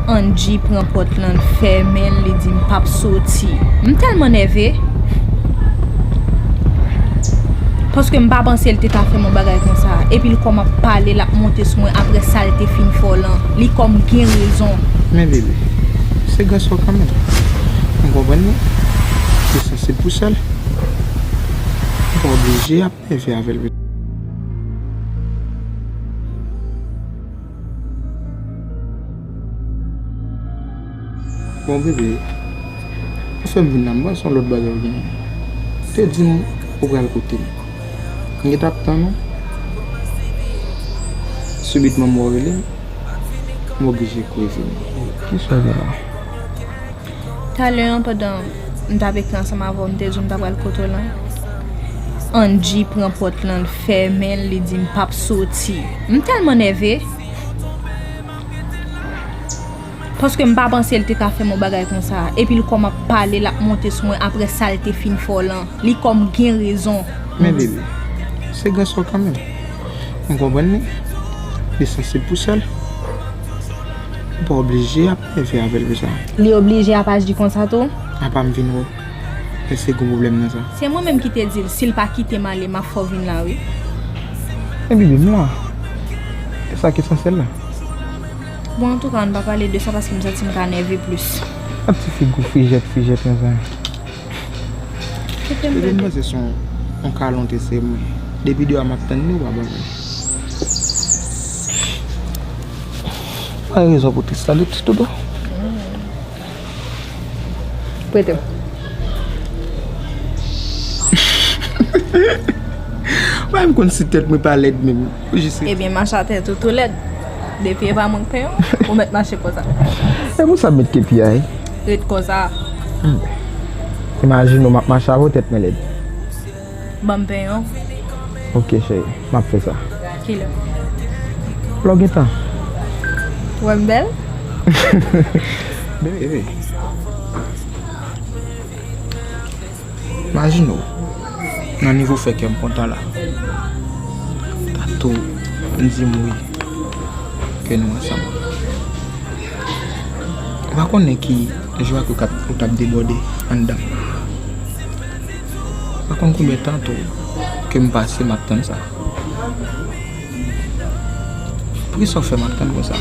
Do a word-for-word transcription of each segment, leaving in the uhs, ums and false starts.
Angie pran pòt lan, l fèmen l, li di m p ap soti. M tèlman nève. Paske m pa panse l te ka fè m yon bagay konsa. Epi l kòman ap pale, l ap monte sou mwen apre sa l te fin fè w lan. Li kòm gen rezon. Men bebe, se gason kanmenm. M konprann li. Li sansib pou sè l. Ou pa oblije ap nève avè l. Bon, bebe, ou fè m vin la, m panse yon lòt bagay ou genyen. Te di m ou pral kote m. M gentan ap tann ou. Sibitman, m wè w rele m. M oblije kouri vini. Kisa w gen la? Talè an, pandan m t ap ekri ansanm avè w, m te di w m ta pral kote w lan. Angie pran pòt lan, l fèmen l, li di m p ap soti. M tèlman nève. Paske m pa panse l te ka fè m yon bagay konsa. Epi l kòm ap pale, l ap monte sou mwen apre sa l te fin fè w lan. Li kòm gen rezon. Men bebe, se gason kanmenm. M konprann li. Li sansib pou sè l. Ou pa oblije ap nève avè l konsa. Li oblije ap aji konsa tou? Apa m vin wè w. Èske gen pwoblèm nan sa? Se mwen menm ki te di l, si l pa kite m ale, m ap fè w vin la, wi. Men bebe, m la. E sa k esansyèl la. Bon, antouka, ann pa pale de sa paske m santi m ka nève plis. Ak ti figi w frijèt, frijèt konsa. Kite m bebe, m panse se yon, yon kalon te se mwen. Depi deyò a m ap tann li, ou pa ban mwen. Pa gen rezon pou tris la, li tris toutou. Prete m. Mwen menm konn si tèt mwen pa lèd menm. Ou jis ret. Ebyen, mache atè tou, tou lèd. Depi e pa mwen k penyen w, ou mèt mache konsa. E pou sa m met kepi a, wi. Ret konsa. Hmm. Imajine w, m ap mache avè w, tèt mwen lèd. Ban m penyen w. Ok, cheri, m ap fè sa. Kilè? Lè w gen tan. Ou wè m bèl? Bebe. Imajine w, nan nivo fè kè m kontan la. Tato m di m wi, ke nou ansanm. Ou pa konnen ki jwa ke w t ap debòde anndan m. Ou pa konn konbyen tan tou ke m pase m ap tann sa. Poukisa w fè m ap tann konsa?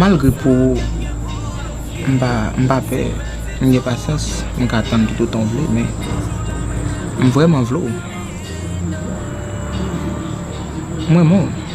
Malgre pou ou, m pa, m pa pè, m gen pasyans, m ka tann toutotan w vle, men m vrèman vle w. M renmen w.